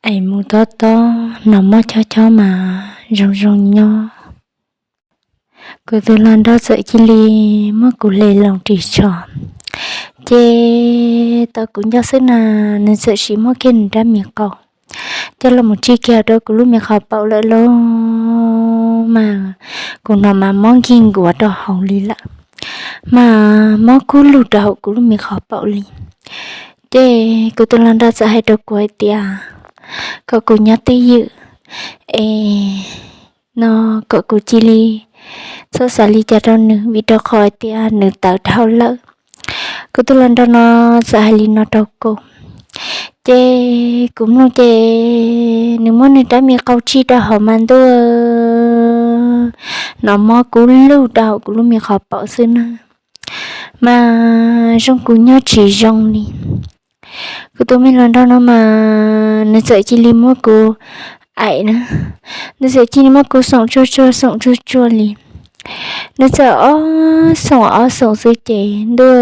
Es mus tob tob, noj mov chob chob mas zoo zoo nyob. Kuv tus hluas nraug txawm cia li muab kuv hle loo ris tsho, ces tau kuv nco xwb na, nws txawm sim muab kiag nws rab me qau coj los mus tsij kiag rau kuv lub me qhov paum lawm lauj. Mas kuv hnov mas mob nkig nkuav rau hauv li lawm, mas mob kub lug rau hauv kuv lub me qhov paum li. Ces kuv tus hluas nraug txawm hais rau kuv hais tias kom kuv nyob twj ywm es no kom kuv cia li txhob xav li cas rau nws, vim rau qhov hais tias nws tawv dhau lawm. Kuv tus hluas nraug no txawm hais li no rau kuv, ces kuv mloog ces nws muab nws rab me qau tsij rau hauv mas ntuj, hnov mob kub lug rau hauv kuv lub me qhov paum xwb na, mas zoo kuv nyob tsis zoo li. Kuv tus me hluas nraug no mas nws txawm cia li muab kuv aim na, nws txawm cia li muab kuv xoom tsuag tsuag xoom tsuag tsuag li. Nws txawm ob xoom ob xoom xwb ces ntuj,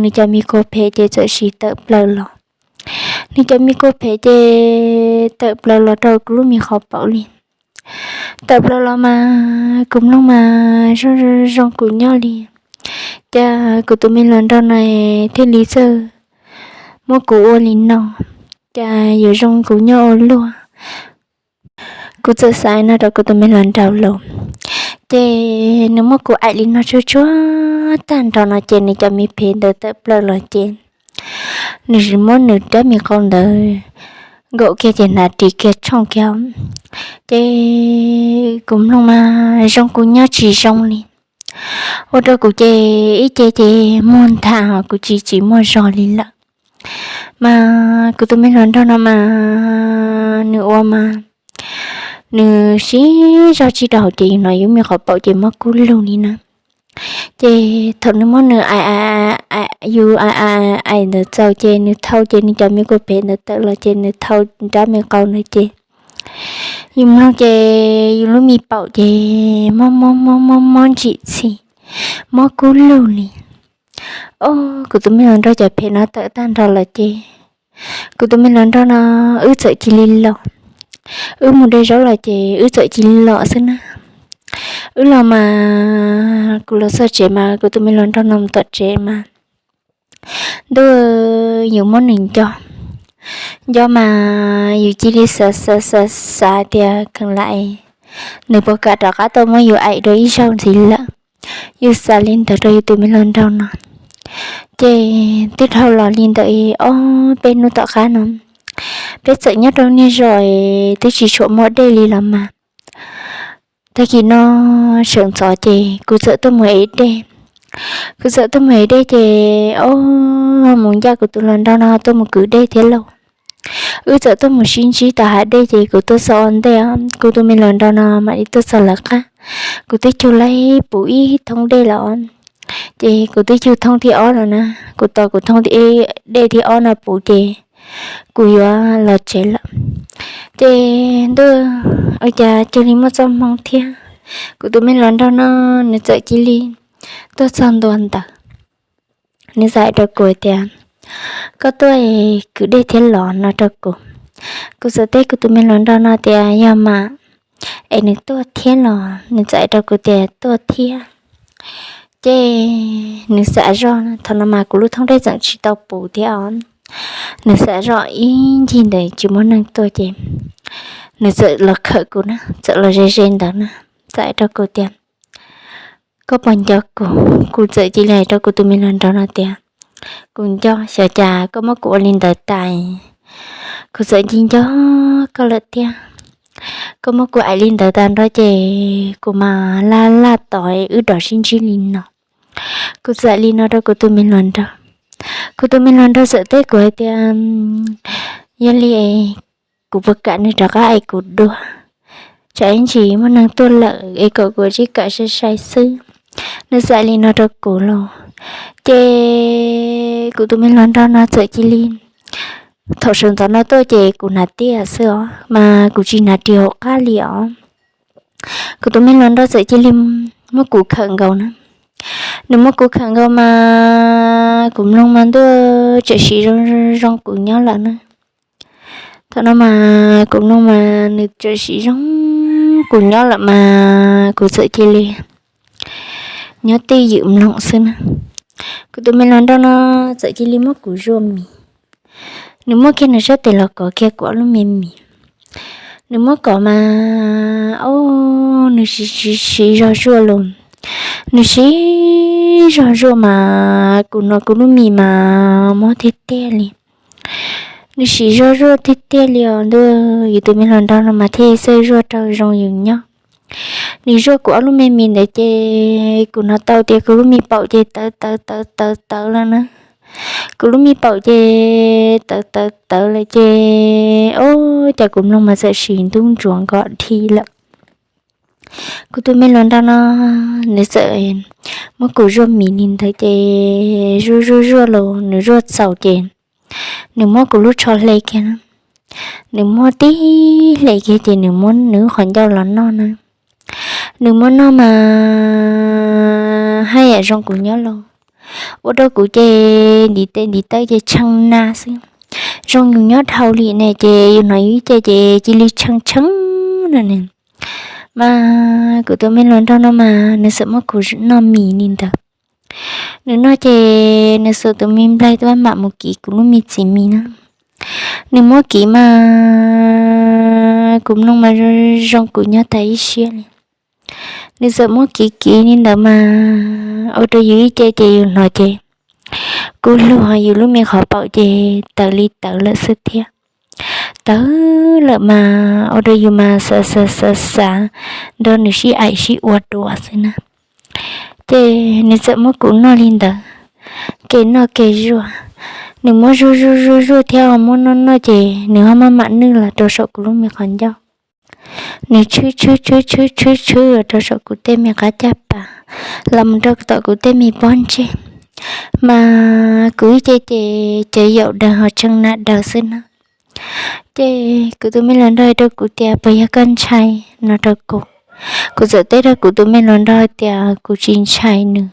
nws cov me kua phem ces txawm sim tawm plaws los. Nws cov me kua phem ces tawm plaws los rau kuv lub me qhov paum li. Tawm plaws los mas kuv mloog mas zoo zoo kuv nyob li. Cas kuv tus me hluas nraug no thiaj li txawj muab kuv ua li no, cas yuav zoo kuv nyob ua luaj. Kuv txawm xav no rau kuv tus me hluas nraug los, ces nws muab kuv aim li no tsuag tsuag tag nrho no ces nws cov me phem ntawd tawm plaws los ces nws muab nws rab me qau ntawd nkaum kiag ces hnav ris kiag tshooj kiag. Ces kuv mloog mas zoo kuv nyob tsis zoo li, ua rau kuv ces ib ce ces muag nthav, kuv tsis tsis muaj zog li lawm. Mas kuv tus me hluas nraug no mas nws ua mas nws siv zog tsij rau hauv ces yus hnov yus me qhov paum ces mob kub lug li na. Ces thaum nws muab nws aim, yus aim ntawd txaus ces nws thau ces nws cov me kua phem ntawd tawm los ces nws thau rab me qau ntawd ces yus mloog ces yus lub me paum ces mob mob mob mob mob ntsim txhis, mob kub lug li. Os, kuv tus me hluas nraug cov phem no tawm tag nrho lawm ces kuv tus me hluas nraug no wb txawm cia li los. Wb mus de zaub los ces wb txawm cia li los xwb na. Wb los mas kuv los txog tsev mas kuv tus me hluas nraug no mus tom tsev mas ntuj, yus muab nws nco, nco mas yus cia li xav xav xav xav tias kheev lam es nws puas kam rov qab tuaj muab yus aim dua ib zaug ntxiv lawm. Yus xav li ntawd rau yus tus me hluas nraug no. Ces twb dhau los li ntawd ob peb hnub tom qab no, peb txawm nyob rau niag zos twb tsis tshua muaj dej li los mas, tag kis no sawv ntxov ces kuv txawm tuaj mus ev dej. Kuv txawm tuaj mus ev dej ces ob, mus ncaj kuv tus hluas nraug no tuaj mus kwv dej thiab lauj. Wb txawm tuaj mus sib ntsib tom hav dej ces kuv tuaj txog ua ntej, kuv tus me hluas nraug no mam li tuaj txog lawv qab. Kuv twb cug laib puv ib thoob dej lawm, ces kuv twb cug thoob thib ob lawm na. Kuv tos kuv thoob dej thib ob no puv ces kuv yuav los tsev lawm. Ces ntuj, ua cas cia li muaj txoj hmoo thiab, kuv tus me hluas nraug no nws txawm cia li tuaj txog ntua ntawd. Nws txawm hais rau kuv tias, koj tuaj kwv dej thiab los no rau kuv. Kuv txawm teb kuv tus me hluas nraug no tias yog mas, es nws tuaj thiab los? Nws txawm hais rau kuv tias tuaj thiab. Ces nws xav zoj, thaum no mas kuv lub thoob dej tseem tsis tau puv thiab os. Nws xav zoj ib ncig ntawd tsis muaj neeg tuaj ces nws txawm los khawm kuv na, txawm los ze ze ntawd na, txawm hais rau kuv tias, koj puas nco kuv? Kuv txawm cia li hais rau kuv tus me hluas nraug no tias, kuv nco, xyov cas koj muab kuv ua li ntawd tas, kuv txawm nco nco koj lawm tiag. Koj muab kuv aim li ntawd tas nrho ces kuv mas laj laj tos wb rov sib ntsib li no. Kuv txawm li no rau kuv tus me hluas nraug. Kuv tus me hluas nraug txawm teb kuv hais tias, yog li kuv puas kam nws rov qab aim kuv dua, tsam ib ntsis muaj neeg tuaj lawm es kom kuv tsis kam sai sai xwb. Nws txawm li no rau kuv los, ces kuv tus me hluas nraug no txawm cia li, thaum sawv ntxov no tuaj ces kuv hnav tiaj xwb os, mas kuv tsis hnav ris hauv qab li os. Kuv tus me hluas nraug txawm cia li muab kuv khawm nkaus na. Nws muab kuv khawm nkaus mas kuv mloog mas ntuj, tseem siv zoo zoo kuv nyob lawm na. Thaum no mas kuv mloog mas nws tseem siv zoo kuv nyob lawm mas kuv txawm cia li nyob twj ywm mloog xwb na. Kuv tus me hluas nraug no txawm cia li muab kuv zuaj mis. Nws muab kiag nws sab tes los kov kiag kuv ob lub me mis. Nws muab kov mas, o, nws siv siv siv zog zuaj los, nws siv zog zuaj mas kuv hnov kuv lub mis mas mob tiag tiag li. Nws siv zog zuaj tiag tiag li os ntuj, yus tus me hluas nraug no mas thiaj txawj zuaj rau zoo yus nyob. Nws zuaj kuv ob lub me mis ntawd ces kuv hnov tau tias kuv lub me paum ces tawv tawv tawv tawv tawv lawm na. Kuv lub me paum ces tawv tawv tawv lawm ces, o, cas kuv mloog mas txawm sim ntub ntsuav nkaus dhi lawm. Kuv tus me hluas nraug no, nws txawm muab kuv zuaj mis li ntawd ces zuaj zuaj zuaj los nws zuaj txaus ces nws muab kuv lub tsho hle kiag na. Nws muab tib hle kiag ces nws muab nws qhov ncauj los noj na. Nws muab noj mas haj yam zoo kuv nyob los, ua rau kuv ces ntiv tes ntiv taw ces tshee na xwb. Zoo yus nyob dhau li ne ces yus hnov yus ib ce ces cia li tshee tshee na ne. Mas kuv tus me hluas nraug no mas nws txawm muab kuv noj mis li ntawd. Nws noj ces nws xuas tus me nplaig tuaj mam mus kiv kuv lub me txiv mis na. Nws muab kiv mas kuv mloog mas zoo kuv nyob tas ib siab li. Nws txawm muab kiv kiv li ntawd mas ua rau yus ib ce ces yus hnov ces kuv luag yus lub me qhov paum ces tawv li tawv lawm xwb thiab. Tawv lawm mas ua rau yus mas xav xav xav xav nrog nws sib aim sib ua dua xwb na. Ces nws txawm muab kuv noj li ntawd, kev noj kev zuaj, nws muab zuaj zuaj zuaj zuaj thiab muab noj noj ces nws ho maj mam nwj los rau saum kuv lub me qhov ncauj. Nws tshwb tshwb tshwb tshwb tshwb tshwb los rau saum kuv tej me qab caj pas, los mus rau tom kuv tej me pob ntseg. Mas kuv ib ce ces cov yaum daws ho tshee na daws xwb na. Ces kuv tus me hluas nraug hais rau kuv tias puas yog koj ntshai no rau kuv. Kuv txawm teb rau kuv tus me hluas nraug hais tias kuv tsis ntshai nws.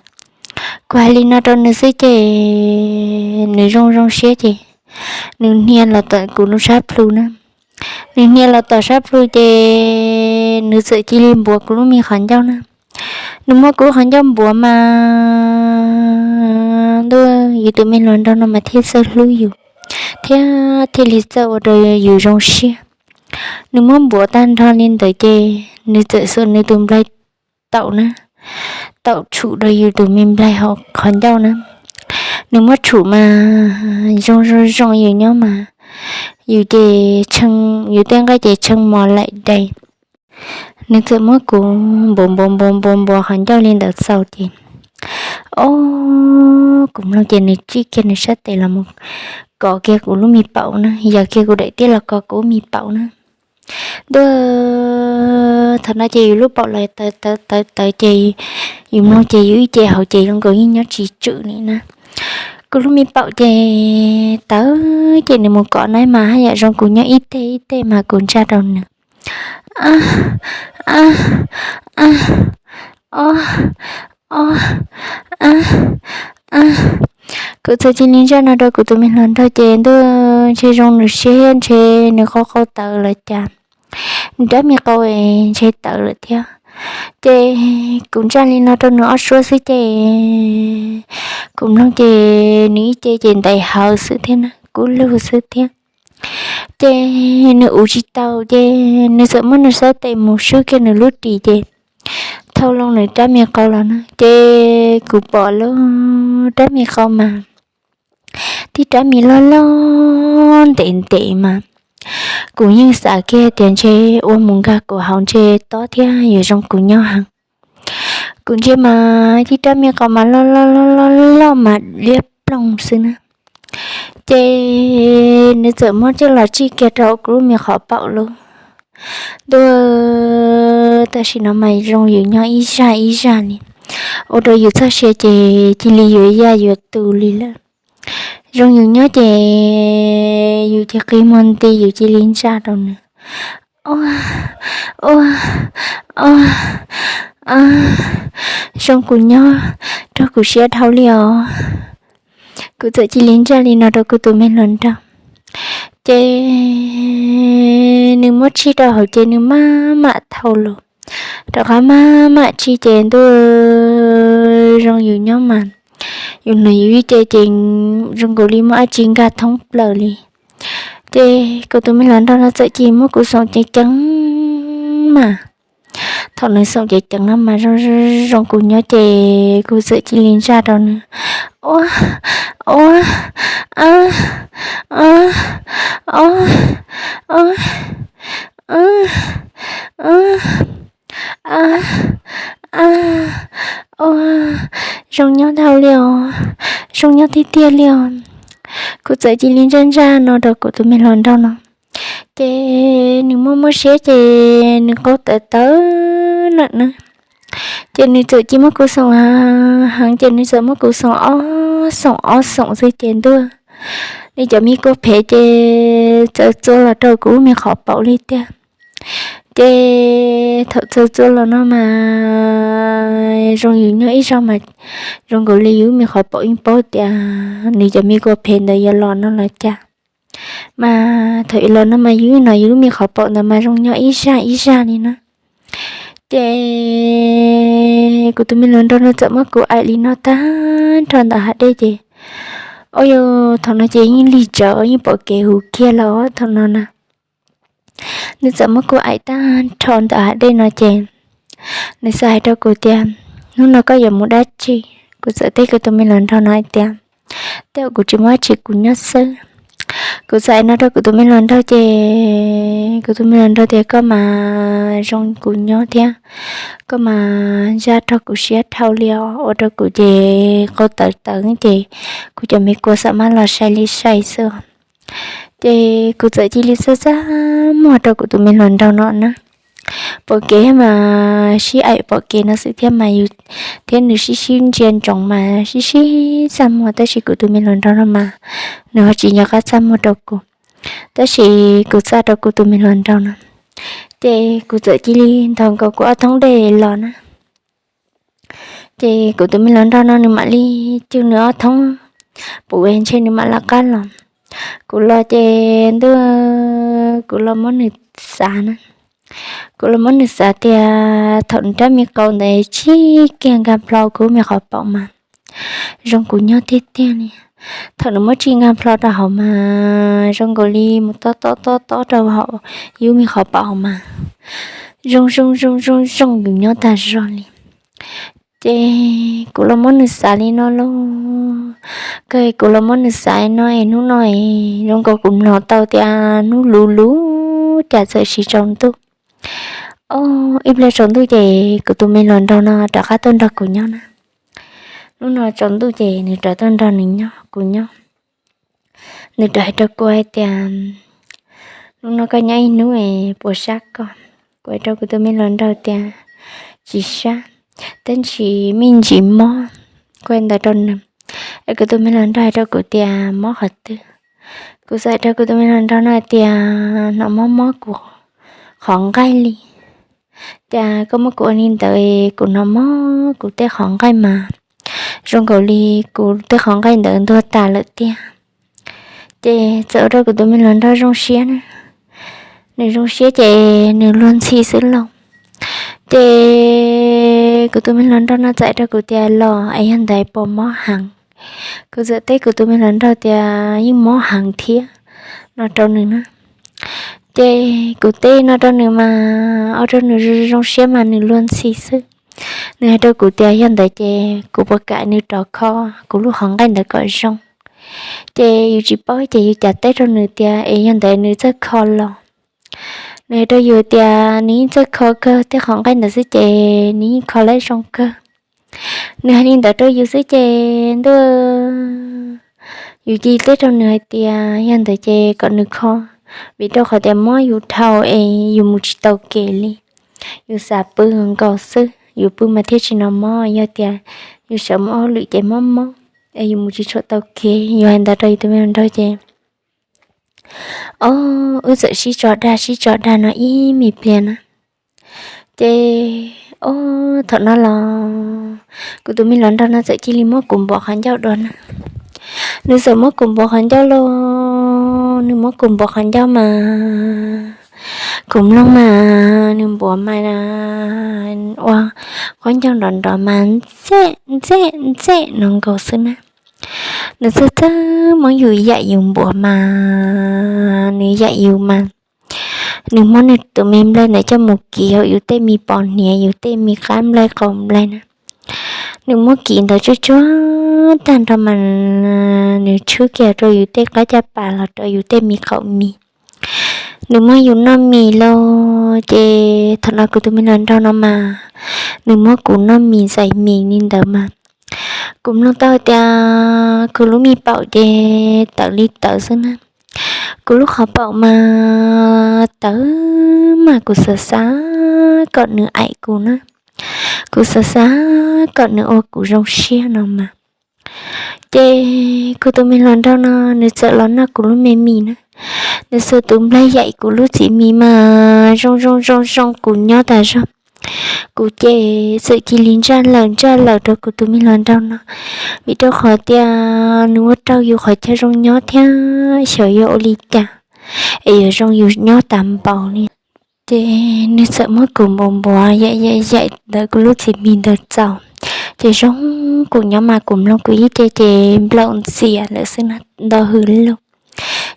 Kuv hais li no rau nws xwb ces nws zoo zoo siab ces nws hnia los tom kuv lub sab plhu na. Nws hnia los tom sab plhu ces nws txawm cia li npuav kuv lub me qhov ncauj na. Nws muab kuv qhov ncauj npuav mas ntuj, yus tus me hluas nraug no mas thiaj txawj hlub yus thiab thiaj li txawj ua rau yus zoo siab. Nws muab npuav tag nrho li ntawd ces nws txawm xuas nws tus nplaig taum na, taum tshum rau yus tus me nplaig hauv qhov ncauj na. Nws muab tshum mas zoo zoo zoo yus nyob mas yus ces tshee, yus tej nqaij ces tshee mos laim dais. Nws txawm muab kuv npuav npuav npuav npuav npuav qhov ncauj li ntawd txaus ces, o, kuv mloog ces nws tsij kiag nws sab tes los mus kov kiag kuv lub me paum na, yog kiag kuv daim tiab los kov kuv lub me paum na. Ntuj, thaum no ces yus lub paum los tawv tawv tawv tawv ces yus mloog ces yus ib ce hauv ces zoo nkaus yeej nyob tsis tswm li na. Kuv lub me paum ces tawv ces nws mus kov na mas haj yam zoo kuv nyob ib teg ib teg mas kuv ntsaj rau nws. A, a, a, o, o, a, a. Kuv txawm cia li ntsaj no rau kuv tus me hluas nraug ces ntuj, ntshe zoo nws siab thiab ntshe nws qau qau tawv lawm cas, nws rab me qau ntshe tawv lawm thiab. Ces kuv ntsaj li no rau nws ob suab xwb ces kuv mloog ces nws ib ce ces ntais hawv xwb thiab na, kub lug xwb thiab. Ces nws uv tsis tau ces nws txawm muab nws sab tes mus swb kiag nws lub ris ces thau loo nws rab me qau los na ces kuv pom lub rab me qau mas tib rab me loj loj ntev ntev mas kuv yeej xav kiag tias ntshe ua mus nkag kuv hauv ntshe tob thiab yuav zoo kuv nyob heev. Kuv ntsia mas tib rab me qau mas loj loj loj loj loj mas liab ploog xwb na. Ces nws txawm muab coj los tsij kiag rau kuv lub me qhov paum lawm. Ntuj, tam sim no mas zoo yus nyob ib zaj ib zaj li, ua rau yus txoj sia ces cia li yuav yaj yuav tu li lawm. Zoo yus nyob ces yus cia li qi muag nti yus cia li ntsaj rau nws. Ua, ua, ua, zoo kuv nyob, raug kuv siab dhau li os. Kuv txawm cia li ntsaj li no rau kuv tus me hluas nraug. Ces nws muab tsig rau hauv ces nws maj mam thau los, rov qab maj mam tsig ces ntuj, zoo yus nyob mas yus hnav yus ib ce ces zoo nkaus li muaj dab tsi nkag thoob plaws li. Ces kuv tus me hluas nraug no txawm cia li muab kuv xoom ceev ceev mas. Thaum nws xoom ceev ceev no mas zoo zoo kuv nyob ces kuv txawm cia li ntsaj rau nws, ua, ua, a, a, o, o, a, a, a, ua, zoo nyob dhau li os, zoo nyob tiag tiag li os. Kuv txawm cia li ntsaj ntsaj no rau kuv tus me hluas nraug no. Ces nws muaj muaj siab ces nws qau tawv tawv lawm na. Ces nws txawm cia muab kuv xoom heev ces nws txawm muab kuv xoom ob xoom ob xoom xwb ces ntuj, nws cov me kua phev ces txawm txua los rau kuv lub me qhov paum li tiag. Ces thaum txawm txua los no mas zoo yus nyob ib zaug mas zoo nkaus li yus lub me qhov paum yeej paub tias nws cov me kua phev ntawd yuav los no los cas. Mas thaum los no mas yus hnov yus lub me qhov paum ntawd mas zoo nyob ib zaj ib zaj li na. Ces kuv tus me hluas nraug no txawm muab kuv aim li no tag nrho ntawm hav dej ces, ua yog thaum no ces yeej lig tsawv yeej pom kev huv kiag los thaum no na. Nws txawm muab kuv aim tag nrho ntawm hav dej no ces nws txawm hais rau kuv tias, hnub no koj yuav mus dab tsi? Kuv txawm teb kuv tus me hluas nraug no hais tias, tej zaum kuv tsis muaj dab tsi, kuv nyob xwb. Kuv txawm hais no rau kuv tus me hluas nraug ces kuv tus me hluas nraug tias, koj mas zoo kuv nyob thiab, koj mas ntsaj rau kuv siab dhau li os, ua rau kuv ces qau tawv tawv ces kuv cov me kua xam mab los sai li sai xwb. Ces kuv txawm cia li txaj txaj muag rau kuv tus me hluas nraug no na. Pom kev mas sib aim pom kev no xwb thiab mas yus thiab nws sib sib ntsia ntsoov mas sib sib txaj muag tab sis kuv tus me hluas nraug no mas nws ho tsis nco qab txaj muag rau kuv, tab sis kuv txaj rau kuv tus me hluas nraug no. Ces kuv txawm cia li nthos nkaus kuv ob thoob dej los na. Ces kuv tus me hluas nraug no nws mam li cug nws ob thoob puv es ntshe nws mam lawv qab los. Kuv los ces ntuj, kuv los muab nws xav na. Kuv los muab nws xav tias thaum nws rab me qau ntawd tsig kiag nkag plho kuv lub me qhov paum mas zoo kuv nyob tiag tiag li. Thaum nws muab tsig nkag plho rau hauv mas zoo nkaus li mus tob tob tob tob rau hauv yus lub me qhov paum hauv mas zoo zoo zoo zoo zoo yus nyob tag zog li. Ces kuv los muab nws xav li no lauj, kuv los muab nws xav no es hnub no es zoo nkaus kuv mloog tau tias hnub luv luv cas txawm siv tsaus ntuj. Ib pliag tsaus ntuj ces kuv tus me hluas nraug no rov qab tuaj nrog kuv nyob na. Hnub no tsaus ntuj ces nws rov tuaj nrog nws nyob kuv nyob. Nws rov hais rau kuv hais tias, hnub no koj nyob ib hnub es puas sab koj? Kuv hais rau kuv tus me hluas nraug tias, tsis sab, tab sis me ntsis mob. Kuv hais ntawd rau nws, es kuv tus me hluas nraug hais rau kuv tias, mob qhov twg? Kuv txawm hais rau kuv tus me hluas nraug no hais tias, hnov mob mob kuv qhov nqaij li. Tias koj muab kuv ua li ntawd, kuv hnov mob kuv tej qhov nqaij mas zoo nkaus li kuv tej qhov nqaij ntawd ntuag tas lawm tiag. Ces txawm ua rau kuv tus me hluas nraug zoo siab na. Nws zoo siab ces nws luag ntxhi xwb lauj. Ces kuv tus me hluas nraug no txawm hais rau kuv tias, los es yog ntawd puas mob heev? Kuv txawm teb kuv tus me hluas nraug tias, yeej mob heev thiab no rau nws na. Ces kuv teb no rau nws mas ua rau nws zoo siab mas nws luag ntxhi xwb. Nws hais rau kuv tias, yog ntawd ces kuv puas kam nws rov kho kuv lub qhov nqaij ntawd kom zoo. Ces yus tsis paub ces yus cas teb rau nws tias, es yog ntawd nws txawj kho los? Nws hais rau yus tias nws yeej txawj kho kawg, tej qhov nqaij ntawd xwb ces nws yeej kho lab zoo kawg. Nws hais li ntawd rau yus xwb ces ntuj, yus cia li teb rau nws hais tias, yog ntawd ces kom nws kho, vim rau qhov tias mob yus dhau es yus mus tsis tau kev li. Yus xav pw nkaus xwb, yus pw mas thiaj tsis hnov mob, yog tias yus sawv mus ua hauj lwm ces mob mob es yus mus tsis tshua tau kev. Yus hais ntawd rau yus tus me hluas nraug ces, o, wb txawm sib tso dag sib tso dag no ib me pliag na. Ces, o, thaum no los kuv tus me hluas nraug no txawm cia li muab kuv npuav qhov ncauj dua na. Nws txawm muab kuv npuav qhov ncauj los Nws muab kuv npuav qhov ncauj mas kuv mloog mas nws npuav mas ua qhov ncauj nrov nrov mas ntxej ntxej ntxej no nkaus xwb na. Nws txawj txawj muab yus yaim yus npuav mas nws yaim yus mas nws muab nws tus me nplaig ntawd coj mus kiv hauv yus tej me pos hniav yus tej me qab nplaig qaum nplaig na. Nws muab kiv ntawd tsuag tsuag tag nrho mas nws tshwb kiag rau yus tej qab caj pas los rau yus tej me qaum mis. Nws muab yus noj mis lauj, ces thaum no kuv tus me hluas nraug no mas nws muab kuv noj mis ntxais mis li ntawd mas kuv mloog tau tias kuv lub me paum ces tawv li tawv xwb na. Kuv lub qhov paum mas tawv mas kuv xav xav kom nws aim kuv na, kuv xav xav kom nws ua kuv zoo siab no mas. Ces kuv tus me hluas nraug no nws txawm los noj kuv lub me mis na. Nws xuas tus nplaig yaim kuv lub txiv mis mas zoo zoo zoo zoo kuv nyob tas zog. Kuv ces txawm cia li ntsaj lawm ntsaj lawm rau kuv tus me hluas nraug no, vim rau qhov tias nws ua rau yus qhov chaw zoo nyob thiab xyov yuav ua li cas es yuav zoo yus nyob tas npaum li. Ces nws txawm muab kuv npuav npuav yaim yaim yaim ntawm kuv lub txiv mis ntawd txaus, ces zoo kuv nyob mas kuv mloog kuv ib ce ces nplaum ntxias lawm xwb na, ntau hws lug.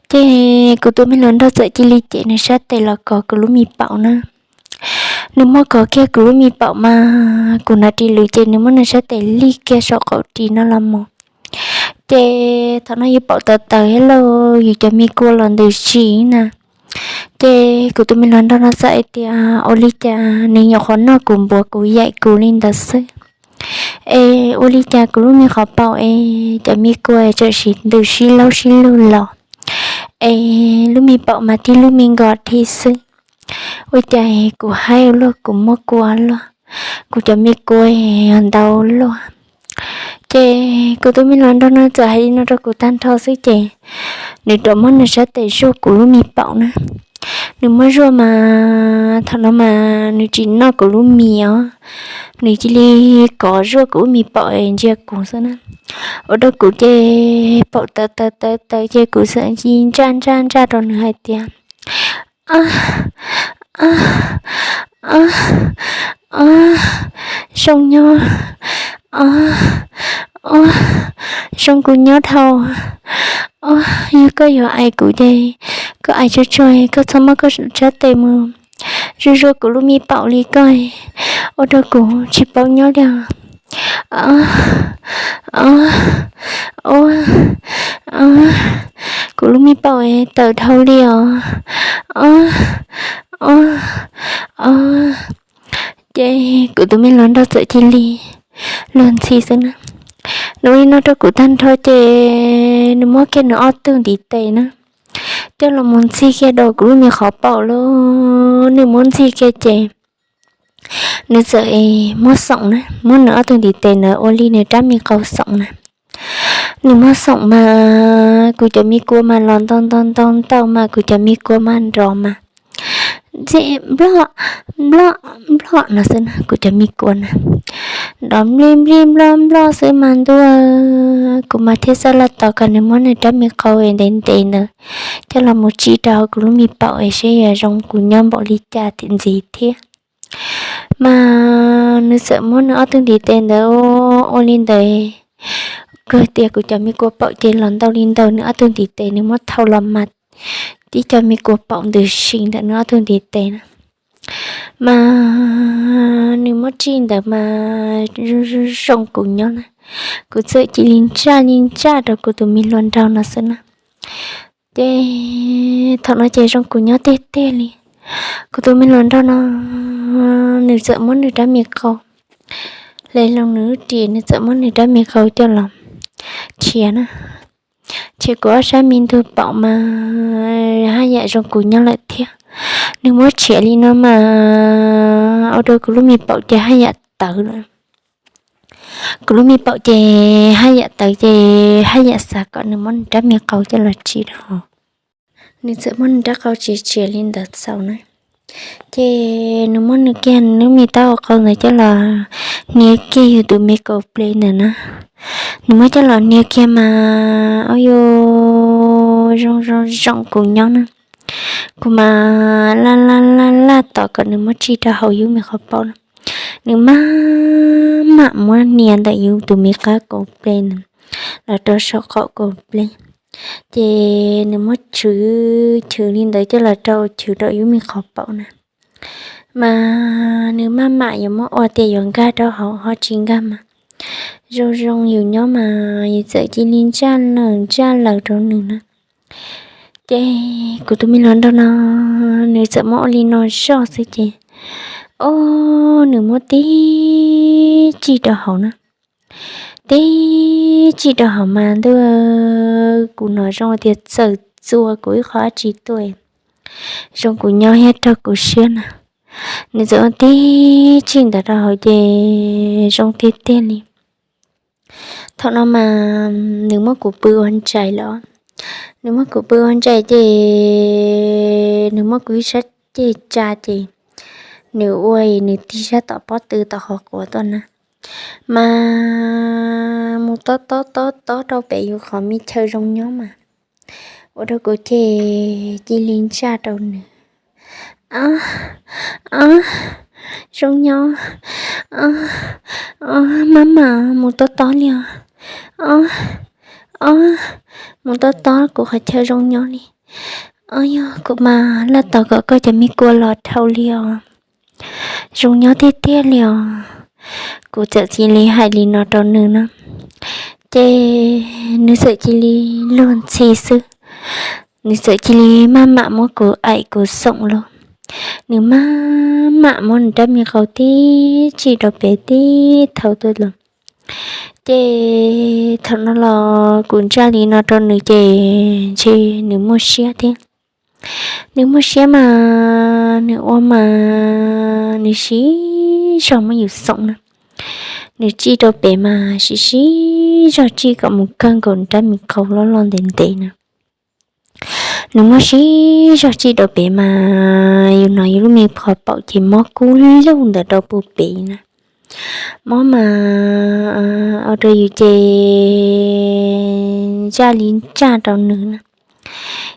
Ces kuv tus me hluas nraug txawm cia li cev nws sab tes los kov kuv lub me paum na. Nws muab kov kiag kuv lub me paum mas kuv hnav ris lwm ces nws muab nws sab tes lig kiag saum qaum ris no los mus. Ces thaum no yus paum tawv tawv thiab lauj, yus cov me kua los ntws sis na. Ces kuv tus me hluas nraug no txawm hais tias ua li cas nws nyuam qhuav noj kuv npuav kuv yaim kuv li ntawd xwb es ua li cas kuv lub me qhov paum es cov me kua txawm ntws sib laub sib lug los es lub me paum mas tib lub me nkos dhi xwb. Ua cas kuv haib ua luaj kuv muaj kua luaj, kuv cov me kua ntau luaj. Ces kuv tus me hluas nraug no txawm hais li no rau kuv tag nrho xwb ces nws rov muab nws sab tes zuaj kuv lub me paum na. Nws muab zuaj mas thaum no mas nws tsis noj kuv lub mis os, nws cia li kov zuaj kuv lub me paum es ntsia kuv xwb na. Ua rau kuv ces paum tawv tawv tawv tawv ces kuv txawm cia li ntsaj ntsaj ntsaj rau nws hais tias, a, a, a, a, zoo nyob, a, a, zoo kuv nyob dhau, a, yog koj yuav aim kuv ces koj aim tsuag tsuag, koj txhob muab koj sab tes mus zuaj zuaj kuv lub me paum li koj, ua rau kuv tsis paub nyob li os. A, a, a, kuv lub me paum tawv dhau li os. A, a, a. Ces kuv tus me hluas nraug txawm cia li luag ntxhi xwb na. Nws ua li no rau kuv tag nrho ces nws muab kiag nws ob tug ntiv tes na coj los mus ntxig kiag rau kuv lub me qhov paum lauj. Nws muab ntxig kiag ces nws txawm muab xoom na, muab nws ob tug ntiv tes ntawd ua li nws rab me qau xoom na. Nws muab xoom mas kuv cov me kua mas los ntau ntau ntau ntau mas kuv cov me kua mas nrov mas ntxim nploj nploj nploj no xwb na, kuv cov me kua na nrov nplij nplij nploj nploj xwb mas ntuj. Kuv mas thiaj xav los tos kom nws muab nws rab me qau ntev ntev ntawd coj los mus tsim rau hauv kuv lub me paum es seb yuav zoo kuv nyob npaum li cas tim ntxiv thiab. Mas nws txawm muab nws ob tug ntiv tes ntawd ua li ntawd, kawg tias kuv cov me kua paum ces los ntau li ntawd, nws ob tug ntiv tes nws muab thau los mas tib co me kua paum ntws si ntawm nws ob tug ntiv tes na. Mas nws muab tsim ntawd mas zoo kuv nyob na, kuv txawm cia li ntsaj li ntsaj rau kuv tus me hluas nraug no xwb na. Ces thaum no ces zoo kuv nyob tiag tiag li. Kuv tus me hluas nraug no nws txawm muab nws rab me qau hle hlo nws lub ris, nws txawm muab nws rab me qau coj los tshiav na, tshiav kuv ob sab me ntug paum mas haj yam zoo kuv nyob lawm thiab. Nws muab tshiav li no mas ua rau kuv lub me paum ces haj yam tawv lawm. Kuv lub me paum ces haj yam tawv ces haj yam xav kom nws muab nws rab me qau coj los tsim rau. Nws txawm muab nws rab qau tsis tshiav li ntawd txaus na. Ces nws muab nws kiag nws lub me taub hau qau ntawd coj los hnia kiag yus tus me kaus ples ntawd na. Nws muab coj los hnia kiag mas ua yuav ua zoo zoo zoo kuv nyob na. Kuv mas laj laj laj laj tos kom nws muab tsij rau hauv yus me qhov paum no. Nws maj mam muab hnia ntawm yus tus me qab kaum pleb na los rau saum qaum kaum pleb, ces nws muab chwv chwv li ntawd coj los rau chwv rau yus me qhov paum na. Mas nws maj mam yuav muab ua tias yuav nkag rau hauv ho tsis nkag mas zoo zoo yus nyob mas yus txawm cia li ntsaj lawm ntsaj lawm rau nws na. Ces kuv tus me hluas nraug no nws txawm muab ua li no zoj xwb ces, o, nws muab tib tsij rau hauv na. Tib tsij rau hauv mas ntuj, kuv hnov zoo tias txawm txua kuv ib qho dab tsi tuaj, zoo kuv nyob thiab raug kuv siab na. Nws txawm ua tib tsij ntawd rau hauv ces zoo tiag tiag li. Thaum no mas nws muab kuv pw ua ntsais lawm. Nws muab kuv pw ua ntsais ces nws muab kuv ib sab ceg tsa ces nws ua nws tig sab tom pob tw tom qhov quav tuaj na. Mas mus tob tob tob tob rau pem yus qhov me chaw zoo nyob mas ua rau kuv ces cia li ntsaj rau nws. Ob, zoo nyob, ob, maj mam mus tob tob li os. Ob, ob, mus tob tob kuv qhov chaw zoo nyob li. Ob, yog kuv mas laj tos kom koj cov me kua los dhau li os. Zoo nyob tiag tiag li os. Kuv txawm cia li hais li no rau nws na, ces nws txawm cia li luag ntxhi xwb. Nws txawm cia li maj mam muab kuv aim kuv xoom los. Nws maj mam muab nws rab me qau tib tsij rau pem tib thau tuaj los. Ces thaum no los kuv ntsaj li no rau nws ces ntshe nws muaj siab thiab. Nws muaj siab mas nws ua mas nws siv zog muab yus xoom na. Nws tsij rau pem mas siv siv zog tsij kom mus kawg nkaus nws rab me qau loj loj ntev ntev na. Nws muab siv zog tsij rau pem mas yus hnov yus lub me qhov paum ces mob kub lug ntawm rau puag pem na. Mob mas ua rau yus ces ntsaj li ntsaj rau nws na.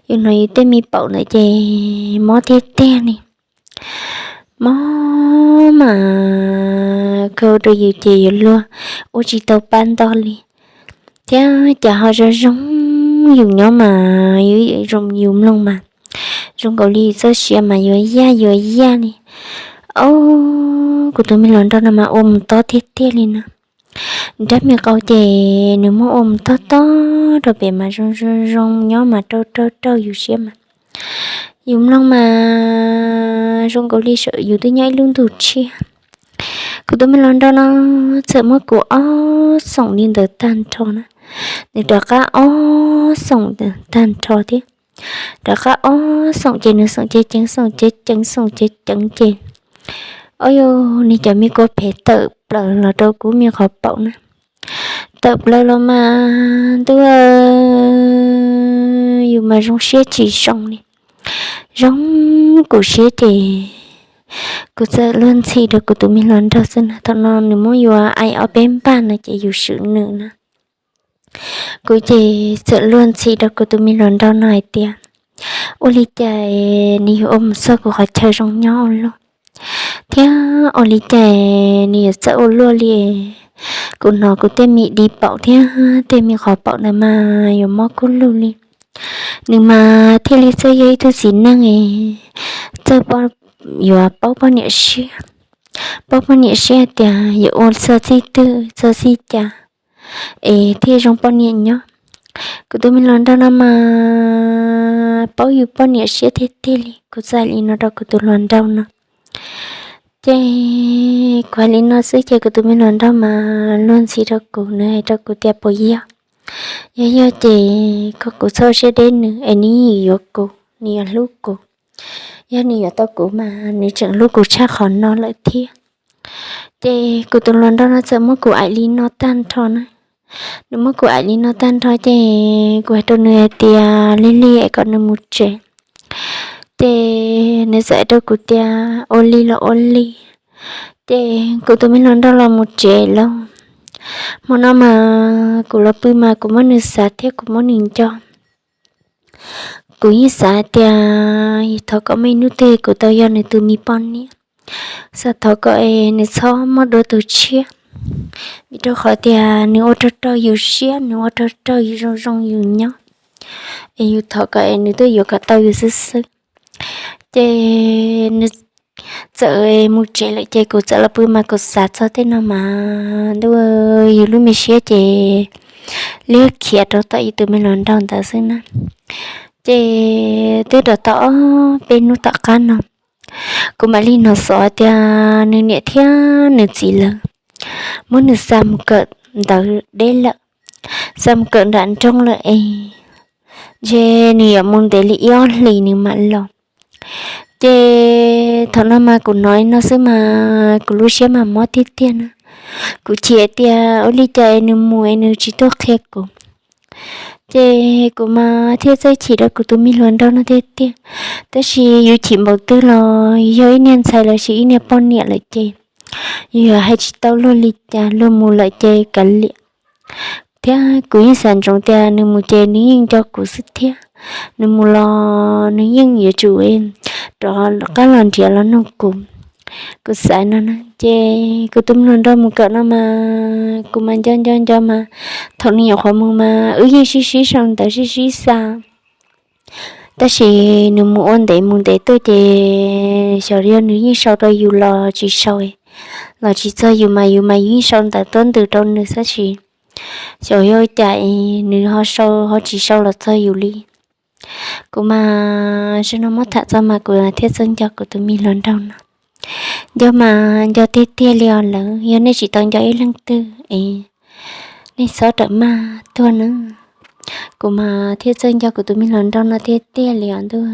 Yus hnov yus tej me paum ntawd ces mob tiag tiag li. Mob mas kawg ua rau yus ces yuav luag ua tsis tau pab ntog li. Thiab cas ho zoo zoo yus nyob mas yus mloog mas zoo nkaus li txoj sia mas yuav yaj yuav yaj li. Ob, kuv tus me hluas nraug no mas ua mus tob tiag tiag li no. Nws rab me qau ces nws muab ua mus tob tob rau pem mas zoo zoo zoo nyob mas rau rau rau yus siab mas yus mloog mas zoo nkaus li yus twb nyob ib lub ntuj tshiab. Kuv tus me hluas nraug no txawm muab kuv ob xoom li ntawd tag nrho na. Nws rov qab ob xoom tag nrho thiab. Rov qab ob xoom ces nws xoom ceev ceev xoom ceev ceev xoom ceev ceev ces, o, yog nws cov me kua phem tawm plaws los rau kuv me qhov paum na. Tawm plaws los mas ntuj, yus mas zoo siab tsis zoo li. Zoo kuv siab ces kuv txawm luag ntxhi rau kuv tus me hluas nraug xwb na. Thaum no nws muab yuav aim ob peb npaj no ces yus swm nws na. Kuv ces txawm luag ntxhi rau kuv tus me hluas nraug no hais tias, ua li cas nws yuav ua mus txog kuv qhov chaw zoo nyob ua luaj, thiab ua li cas nws yuav txawj ua luaj li. Kuv hnov kuv tej me di paum thiab tej me qhov paum ntawd mas yuav mob kub lug li. Nws mas thiaj li txawj yog ib tug txiv neej, txawj yuav paub poj niam siab, paub poj niam siab tias yuav ua txog txij twg txog txij cas es thiaj zoo poj niam nyob. Kuv tus me hluas nraug no mas paub yus poj niam siab tiag tiag li. Kuv txawm hais li no rau kuv tus hluas nraug no. Ces kuv hais li no xwb ces kuv tus me hluas nraug mas luag ntxhi rau kuv, nws hais rau kuv tias, puas yog? Yog yog ces kom kuv txhob siab deb nws es nws yuav kuv, nws yuav hlub kuv. Yog nws yuav tau kuv mas nws tseem hlub kuv tshaj qhov no lawm thiab. Ces kuv tus hluas nraug no txawm muab kuv aim li no tag nrho na. Nws muab kuv aim li no tag nrho ces kuv hais rau nws hais tias lig lig es kom nws mus tsev. Ces nws txawm hais rau kuv tias ua li los ua li. Ces kuv tus me hluas nraug los mus tsev lawm. Hmo no mas kuv los pw mas kuv muab nws xav thiab kuv muab nws nco. Kuv yeej xav tias thov kom muaj ib hnub twg kuv tau yog nws tus me poj niam. Xav thov kom es nws txhob muaj dua tus tshiab, vim rau qhov tias nws ua rau raug yus siab, nws ua rau raug zoo zoo yus nyob, es yus thov kom es nws tuaj yuav kom tau yus xwb xwb. Ces nws txawm mus tsev lawm ces kuv txawm los pw mas kuv xav txog tej no mas ntuj, yus lub me siab ces liab khiav rau tom yus tus me hluas nraug ntawd xwb na. Ces twb rau tau ob peb hnub tom qab no, kuv mam li hnov xov tias nws niam thiab nws txiv lawv muab nws xa mus kawm ntawv deb lawm, xa mus kawm nram nroog lawm es ntshe nws yuav mus ntev li ib ob hlis nws mam los. Ces thaum no mas kuv hnov no xwb mas kuv lub siab mas mob tiag tiag na. Kuv chim tias ua li cas es nws mus es nws tsis tuaj qhia kuv. Ces kuv mas thiaj txawj chim rau kuv tus me hluas nraug no tiag tiag. Tab sis yus chim npaum twg los yog ib niag ntxhais los sis ib niag poj niam lawm ces yus hais tsis tau luag li cas, luag mus lawm ces kav liam. Thiab kuv yeej xav ntsoov tias nws mus ces nws yeej nco kuv xwb thiab, nws mus los nws yeej yuav tsum rov qab los nrhiav los nug kuv. Kuv xav no na ces kuv tus me hluas nraug mus kawm no mas kuv mas nco nco nco mas thaum nws nyuam qhuav mus mas wb yeej sib sib sau ntawv sib sib xa. Tab sis nws mus ua ntev mus ntev tuaj ces xyov yog nws yeej sau rau yus los tsis sau, los tsis txog yus mas yus mas yus yeej sau ntawv tuab ntws rau nws xwb tab sis xyov yog cas es nws ho sau ho tsis sau los txog yus li. Kuv mas zaum no muab tham txog mas kuv thiaj txawj nco kuv tus me hluas nraug no. Nco mas nco tiag tiag li os lawm, yog nej tsis tau nco ib leej twg es nej txhob rawm maj tuag na. Kuv mas thiaj txawj nco kuv tus me hluas nraug no tiag tiag li os ntuj.